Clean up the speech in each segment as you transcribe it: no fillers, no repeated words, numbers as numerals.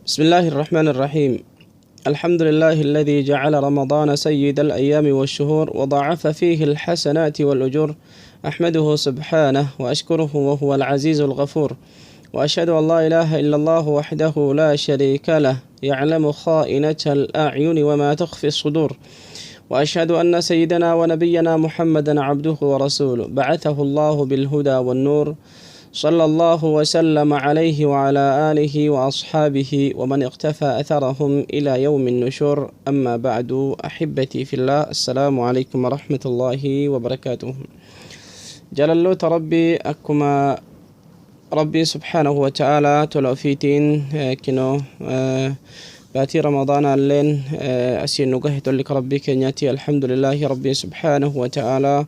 بسم الله الرحمن الرحيم. الحمد لله الذي جعل رمضان سيد الأيام والشهور وضاعف فيه الحسنات والأجور. أحمده سبحانه وأشكره وهو العزيز الغفور، وأشهد أن لا إله إلا الله وحده لا شريك له يعلم خائنة الأعين وما تخفي الصدور، وأشهد أن سيدنا ونبينا محمدا عبده ورسوله بعثه الله بالهدى والنور، صلى الله وسلم عليه وعلى آله وأصحابه ومن اقتفى أثرهم إلى يوم النشور. أما بعد، أحبتي في الله، السلام عليكم ورحمة الله وبركاته. جلالة ربي أكما ربي سبحانه وتعالى تلوفيتين كنو باتي رمضان اللين أسين نقهت لك ربي كنياتي. الحمد لله ربي سبحانه وتعالى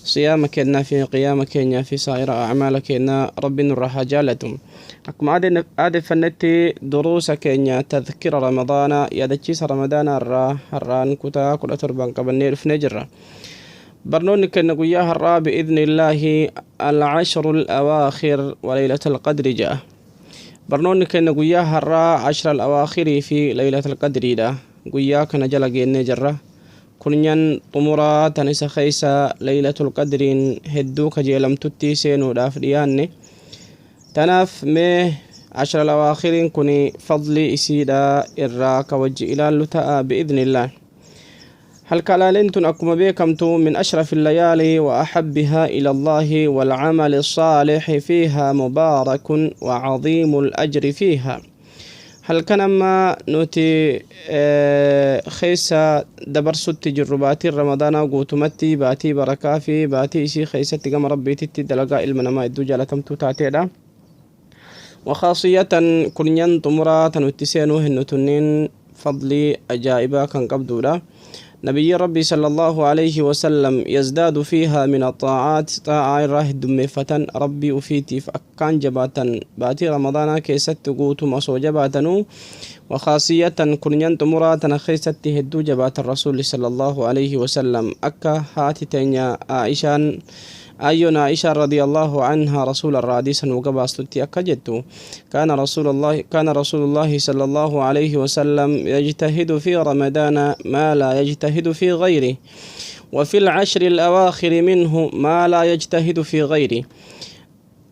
صيام كنا في قيام كنا في سائر أعمال كنا ربي نرها جالتم. أكما عاد فنتي دروس كنا تذكر رمضان يدتشيس رمضان الران كتا كل تربان قبل في نجرة برنون كنا قياها الرا بإذن الله العشر الأواخر وليلة القدر جاء. برنون كنا قياها الرا عشر الأواخر في ليلة القدر دا قيا كنا جلقين نجرة كنيان طمرا تنس خيسا ليلة القدر هدو كجيلم تتي سينو داف دياني تناف مي عشر الأواخر كني فضلي إسيدا إرا كوجه إلى اللتاء بإذن الله. هل كلالنتن أكما بكمتو من أشرف الليالي وأحبها إلى الله، والعمل الصالح فيها مبارك وعظيم الأجر فيها. هل كان ما نوتي خيسا دبرست تجرباتي رمضان قوتمتي باتي بركة في باتي إسي خيسا تقام ربي تتي دلقاء المنما الدجالة تمتو تاتيلا. وخاصية كنين تمرا تنوتسينو هنوتنين فضلي أجائبا كان قبدولا. نبي ربي صلى الله عليه وسلم يزداد فيها من الطاعات طاعة راه دمفتن ربي أفيتي فأكان جباتا باتي رمضان كيست قوت مصو جباتنو. وخاصية كنين تمرا خيست هدو جبات الرسول صلى الله عليه وسلم أكا هاتي تنيا عائشان أينا عائشة رضي الله عنها رسول الراديس وقباستي أكجدت كان رسول الله صلى الله عليه وسلم يجتهد في رمضان ما لا يجتهد في غيره، وفي العشر الأواخر منه ما لا يجتهد في غيره.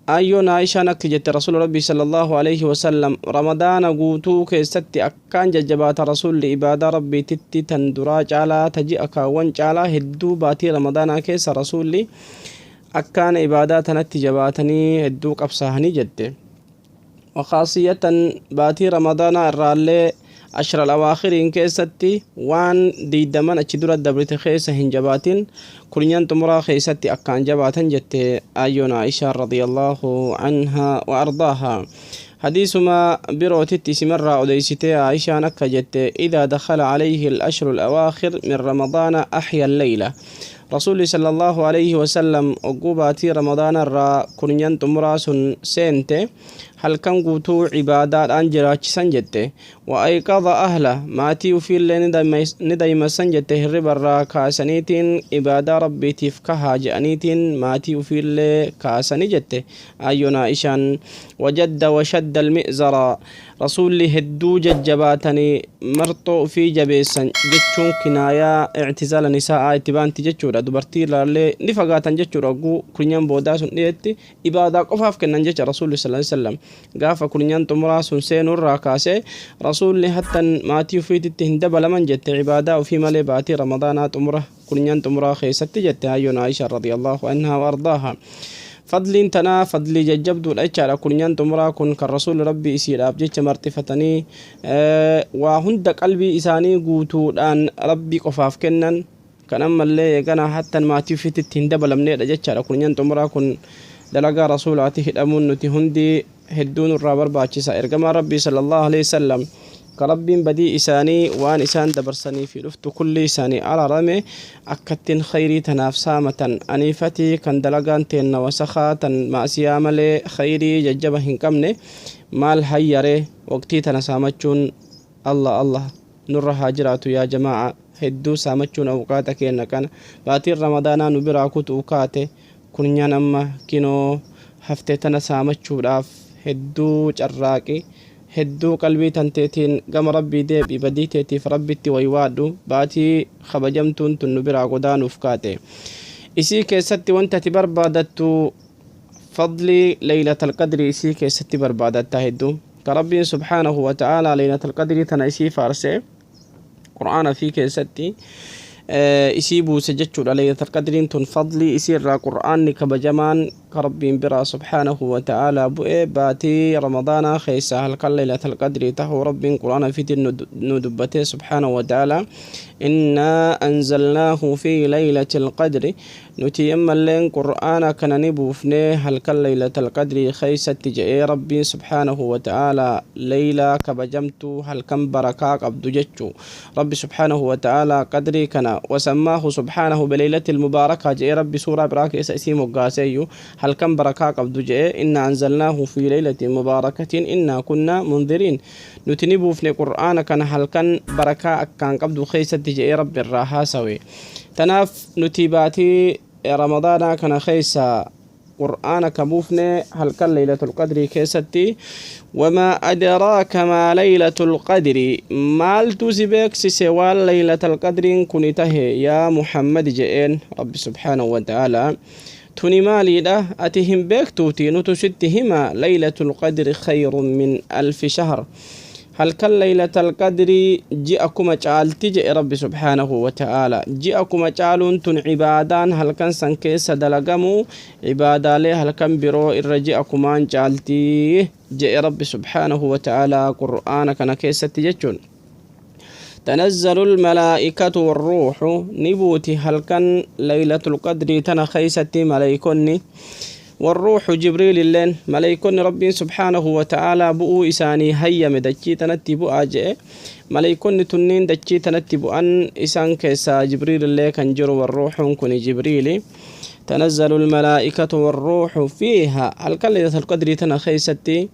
أينا عائشة نكجت رسول ربي صلى الله عليه وسلم رمضان قوتو كيستي أكان ججبات رسول لإبادة ربي تتي تندراج على تجي أكاوان على هدو باتي رمضان كيس رسول أكان إباداتنا اتجاباتني هدوك أبصاهني جد. وخاصية باتي رمضان الرالي عشر الأواخر إن كيستي وان دي دمان أتشدر الدبرت خيسة هنجباتين كلنيان تمرا خيستي أكان جباتن جت أيونا عائشة رضي الله عنها وأرضاها. حديث ما بروتي سمرة أديستي عائشة نكجت إذا دخل عليه الأشهر الأواخر من رمضان أحيا الليلة. رسول صلى الله عليه وسلم عقوباتي رمضان الرا كنين تمراس سنت هل كان قوتو عبادات أنجراج سنجته وأيقظ أهله ماتي وفي اللي ندايما سنجته الربا الرا كاسنيتين عبادة ربي تفكها جأنيتين ماتي وفي اللي كاسنجته أينا إشان وجد وشد المئزر رسول هدو ججباتني مرطو في جبيسن جتشون كنايا اعتزال نساء اتبان تجتشورا دبرتي لالي نفقاتن جتشورا قو كنيان بوداسون نيتي إبادة قفاف كنن جتش رسول صلى الله عليه وسلم قافا كنيان تمراسون سينور راكاسي رسول حتى ماتي في تهندب لمن جت عبادة وفي مالي باتي رمضانات عمره كنيان تمرا خيست جت أيون عائشة رضي الله عنها وأرضاها. فضل تنا فضل ججبدو الأجر كنيان تمرا كن كالرسول ربي إسير أبجيش مرتفتني وهند قلبي إساني قوتو الآن ربي قفاف كنن كان أما اللي كان حتى ما تفيت تندب لم نير أجيش كنيان تمرا كن دلقا رسولاته الأمون نتهندي هدون الرابر باتشيسا إرقما ربي صلى الله عليه وسلم كرب بدي إساني وان إسان دبرسني في لفت كل إساني على رمي أكتن خيري تنافسامة أنيفتي كان دلقان تن وسخا تن مأسيا ملي خيري ججبهن كمني مال هيري وقتي تنسامتشون الله الله نور هاجرات يا جماعة هدو سامتشون أوقاتك إنك باتي رمضان نبراكوت أوقاتي كنيان أما كينو هفتي تنسامتشو راف هدو جراكي Hedduu qalbii tanteetiin gama Rabbii deebi'i, badii teetiif Rabbitti waywaadhu. Baatii kabajamtuun tun nu biraa godaanuuf kaate. Isii keessatti wanti ati barbaadattu fadlii Laylatal Qadrii isii keessatti barbaadatta hedduu. Ka Rabbiin subhaanahu wa ta'aalaa Laylatal Qadrii tana isii faarsee Qur'aana fi keessatti isii buuse jechuudha. Laylatal Qadriin tun fadlii isii irraa Qur'aanni kabajamaan ka Rabbiin biraa subhaanahu wa ta'aalaa bu'e baatii Ramadaanaa keessaa halkan Laylatal Qadrii tahuu Rabbiin Qur'aana fiitiin nu dubbatee subhaanahu wa ta'aalaa: "Innaa anzalnaahu fi laylatil qadri", nuti ammalleen Qur'aana kana ni buufnee halkan Laylatal Qadrii keessatti je'ee Rabbiin subhaanahu wa ta'aalaa. Leeylaa kabajamtuu, halkan barakaa qabdu jechuu. Rabbi subhaanahu wa ta'aalaa qadrii kana "wasammaahu subhaanahu bileeylatil mubaarakaa" je'ee Rabbi suuraa biraa keessa isii moggaaseeyyu, halkan barakaa qabdu je'ee. "Innaa anzalnaahu fi leeylatin mubaarakatin innaa kunnaa mundiriin", nuti ni buufne Qur'aana kana halkan barakaa akkaan qabdu keessatti je'ee Rabbi irraa haasawe. Tanaaf nuti baatii Ramadaanaa kana keessa Qur'aana ka buufne halkan Laylatul Qadrii keessatti. "Wamaa adraaka maa Laylatul Qadri", maaltu si beeksise waan Laylatul Qadriin kuni tahe yaa Muhammad je'een Rabbi subhaanahu wa ta'aalaa. Tuni maaliidha? Ati hin beektuuti, nutu sitti hima. "Laylatul Qadri khayrun min alfi shahr", halkan Laylatal Qadrii ji'a 1000 caalti jedhe Rabbi subhaanahu wa ta'aala. Ji'a 1000 caaluun tun cibaadaan halkan san keessa dalagamu cibaadaalee halkan biroo irra ji'a kumaan caaltii jedhe Rabbi subhaanahu wa ta'aala Qur'aana kana keessatti jechuun. "تنزل الملائكة والروح", ni buuti halkan Laylatul Qadrii tana keeysatti maleeykonni, "والروح", Jibriil illeen. Maleeykonni Rabbiin subhaanahu wa ta'aalaa bu'uu isaanii hayyame, dachii tanatti bu'aa je'e. Maleeykonni tunniin dachii tanatti bu'an, isaan keessaa Jibriil illee kan jiru. Warruuxuun kun Jibriili. "تنزل الملائكة والروح فيها", halkan Laylatul Qadrii tana keeysatti,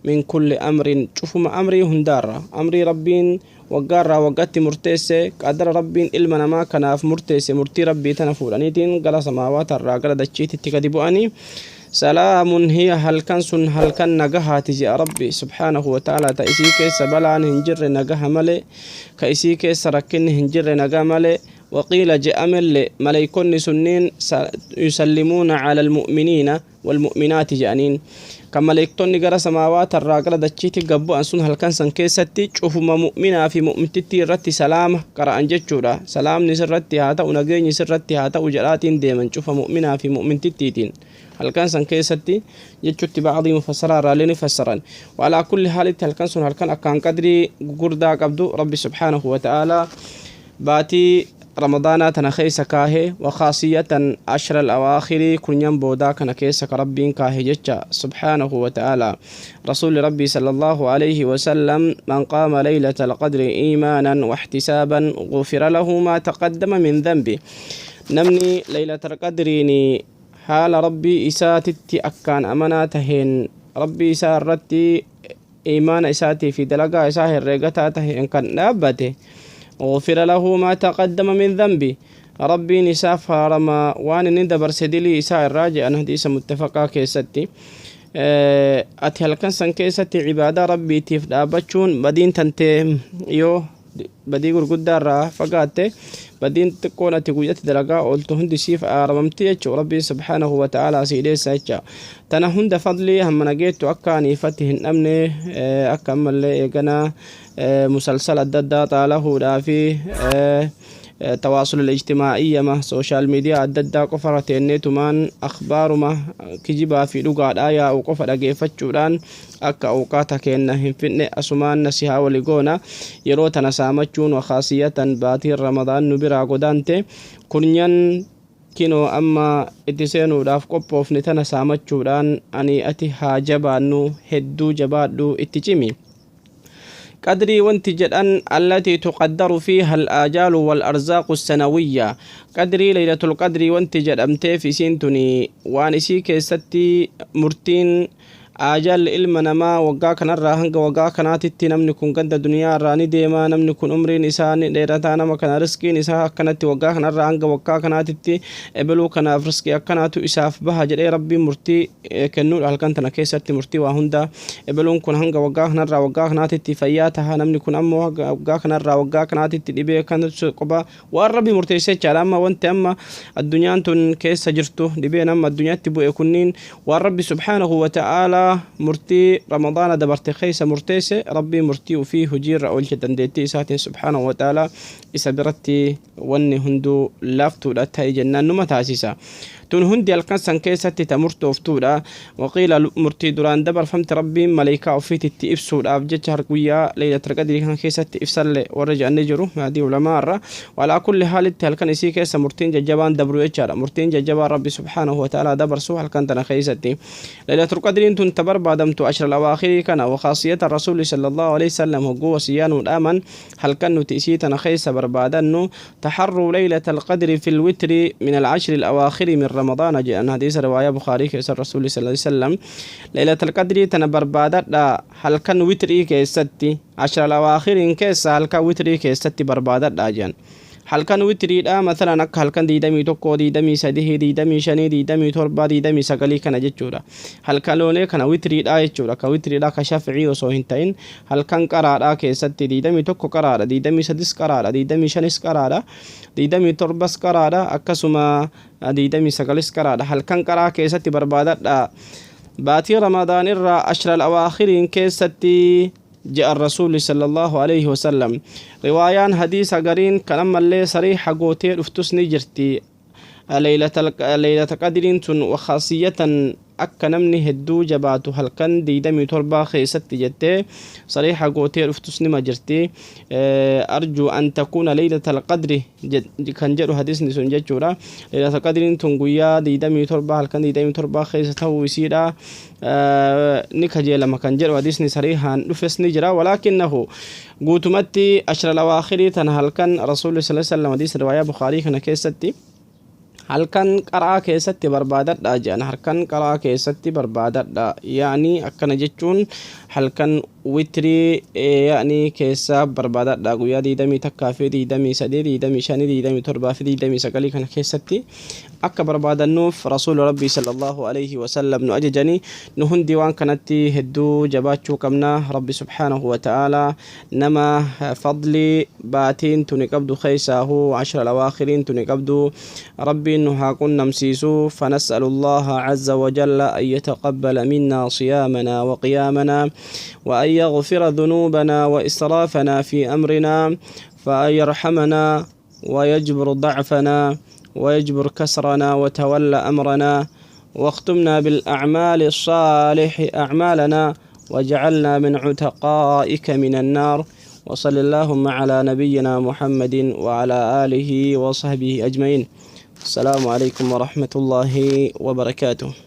"من كل أمر", cufuma amrii hundaarra, amrii Rabbiin waggaarraa waggaatti murteesse, qadara Rabbiin ilma namaa kanaaf murteesse, murtii Rabbii tana fuudhaniitiin gara samaawaataarraa gara dachiititti gadi bu'anii. "سلام هي", halkan sun halkan nagahaati je'a Rabbi subhaanahu wa ta'aalaa. Ta isii keessa balaan hin jirre, nagaha malee, ka isii keessa rakkinni hin jirre, nagaa malee. وقيل je'amellee maleeykonni sunniin "يسلمون على المؤمنين والمؤمنات" je'aniin. Kan maleektonni gara samaawaata irraa gara dachiitti gabbu'an sun halkan san keessatti cufuma mu'minaa fi mu'mintittii irratti salaama qara'an jechuudha. Salaamni sirratti haa ta'u, nageenyi sirratti haa ta'u jedhaatiin deeman cufa mu'minaa fi mu'mintittiitiin halkan san keessatti jechutti bacdii mufassaraa irraallee ni fassaran. وعلى كل حال itti halkan sun halkan akkaan qadrii gugurdaa qabdu Rabbi subhaanahu wa ta'aalaa baatii Ramadaanaa tana keessa kaahe, وخاصة العشر الأواخر, kurnyan boodaa kana keessa ka Rabbiin kaahe jecha subhaanahu wa ta'aalaa. Rasuuli Rabbii صلى الله عليه وسلم: "من قام ليلة القدر إيمانا واحتسابا غفر له ما تقدم من ذنبه". Namni Laylatal Qadriini haala Rabbii isaatitti akkaan amanaa taheen, Rabbii isaa irratti imaana isaatii fi dalagaa isaa herreegataa taheen kan dhaabbate, غفر له ما تقدم من ذنبه, Rabbiin isaaf haarama waan inni dabarse dilii isaa irraa jedhan, hadiisa muttafaqaa keessatti. Ati halkan san keessatti cibaadaa Rabbiitiif dhaabbachuun, badiin tantee yoo badii gurguddaa irraa fagaatte, badiin xiqqoon ati guyyatti dalagaa ooltu hundi siif aaramamti jechuu. Rabbiin subhaanahu wa ta'aalaa sii dheessa jecha. Tana hunda fadlii hamma nageettu akka aniifatti hin dhabne, akka ammallee eeganaa musalsala adda addaa xaalahuudhaa fi تواصل الاجتماعي ma social media adda addaa qofa irra teenneetumaan akhbaaruma kijibaa fi dhugaadhaa yaa'u qofa dhageeffachuudhaan akka awqaata keenna hin fidne asumaan nasihaa wali goona. Yeroo tana saamachuun, وخاصة baatiin Ramadaan nu biraa godaante, kurnyan kinoo amma itti seenuudhaaf qophoofne tana saamachuudhaan ani ati haa jabaannu. Hedduu jabaadhu, itti cimi. Qadrii wanti jedhan التي تقدر فيها الآجال والأرزاق السنوية. Qadrii, Laylatul Qadrii wanti jedhamteef isiin tuni waan isii keessatti murtiin Ajalli ilma namaa waggaa kanarraa hanga waggaa kanaatitti namni kun ganda duniyaa irraa ni deema, namni kun umriin isaa ni dheerataa, nama kana riskiin isaa akkanatti waggaa kanarraa hanga waggaa kanaatitti ebeluu kanaaf riskii akkanaatu isaaf baha jedhee Rabbiin murtii kennuudha. Halkan tana keessatti murtii waa hunda, ebeluun kun hanga waggaa kanarraa waggaa kanaatitti fayyaa taha, namni kun ammoo waggaa kanarraa waggaa kanaatitti dhibee kanatu qoba, waan Rabbi murteesse jechaadha. Amma wanti amma addunyaan tun keessa jirtu, dhibeen amma addunyaatti bu'e kunniin, waan Rabbi subhaanahu wa ta'aalaa murtii Ramadaana dabarte keessa murteesse. Rabbii murtii ufii hojiirra oolche dandeettii isaatiin subhaanahu wa ta'aalaa. Isa biratti wanni hunduu laaftuudha ta'e jennaan numa taasisa. Tun hundi halkan san keessatti ta murtooftuudha. Waqiila murtii duraan dabarfamte Rabbiin maleekaa ofiititti ibsuudhaaf jecha guyyaa Leeylatul Qadrii kana keessatti ibsalle warra jedhanii jiru maadii ulamaa irra. Walaa kulli haalitti halkan isii keessa murtiin jajjabaan dabru jechaadha. Murtiin jajjabaan Rabbi subhaanahu wa ta'aalaa dabarsu halkan tana keessatti. Leeylatul Qadriin tun ta barbaadamtu ashra alawaakirii kana. Wakaasiyata Rasuuli sallallahu alaihi wasallam hogguu wasiyyaa nuu dhaaman, halkan nuti isii tana keessa barbaadannu, taharruu leylata alqadri fi lwitri min alcashri alawaakhiri min Ramadaana jedhan, hadiisa riwaayaa Bukaarii keessa. Rasuuli sallallahu alaihi wasallam Leylata alqadrii tana barbaadadha halkan witrii keessatti, ashra alawaakhiriin keessa halkan witrii keessatti barbaadadha jedhan. Halkan witriidha masalan akka halkan 21, 23, 25, 27, 29 kana jechuudha. Halkanoolee kana witriidha jechuudha. Ka witriidha, ka shafcii osoo hin ta'in, halkan qaraadhaa keessatti 21 qaraadha, 23 qaraadha, 25 qaraadha, 27 qaraadha, akkasuma 29 qaraadha. Halkan qaraa keessatti barbaadadha baatii Ramadaan irraa ashral awaakhiriin keessatti je'an Rasuulli sallallahu alaihi wasallam. Riwaayaan hadiisa gariin kan ammallee sariixa gootee dhuftus ni jirti. Leeylata Qadriin tun wakaasiyatan akka namni hedduu jabaatu halkan 27 keessatti jettee sariixa gootee dhuftus nima jirti. Arjuu an takuuna leeylata alqadri kan jedhu hadisni sun jechuudha. Leeylata Qadriin tun guyyaa 27, halkan 27 keessa ta'uu isiidha ni kajeelama kan jedhu hadisni sariihaan dhufes ni jira. Walaakinnahu guutumatti ashra alawaakirii tana halkan Rasuulli sallallahu alaihi wasallam hadiisa riwaayaa Bukaarii kana keessatti halkan qaraa keessatti barbaadadha jedhan. Halkan qaraa keessatti barbaadadha, yaani akkana jechuun halkan witrii yaani keessa barbaadadha, guyyaa 21 fi 23, 25, 27 fi 29 kana keessatti akka barbaadannuuf Rasuula Rabbii sallallahu alaihi wasallam nu ajajanii. Nu hundi waan kanatti hedduu jabaachuu qabna. Rabbi subhaanahu wa ta'aalaa nama fadlii baatiin tuni qabdu keessaahuu ashra alawaakhiriin tuni qabdu Rabbiin nu haa qunnamsiisu. فنسأل الله عز وجل أن يتقبل منا صيامنا وقيامنا، وأن يغفر ذنوبنا وإسرافنا في أمرنا، فأن يرحمنا ويجبر ضعفنا ويجبر كسرنا وتولى أمرنا، واختمنا بالأعمال الصالح أعمالنا، وجعلنا من عتقائك من النار. وصل اللهم على نبينا محمد وعلى آله وصحبه أجمعين. السلام عليكم ورحمة الله وبركاته.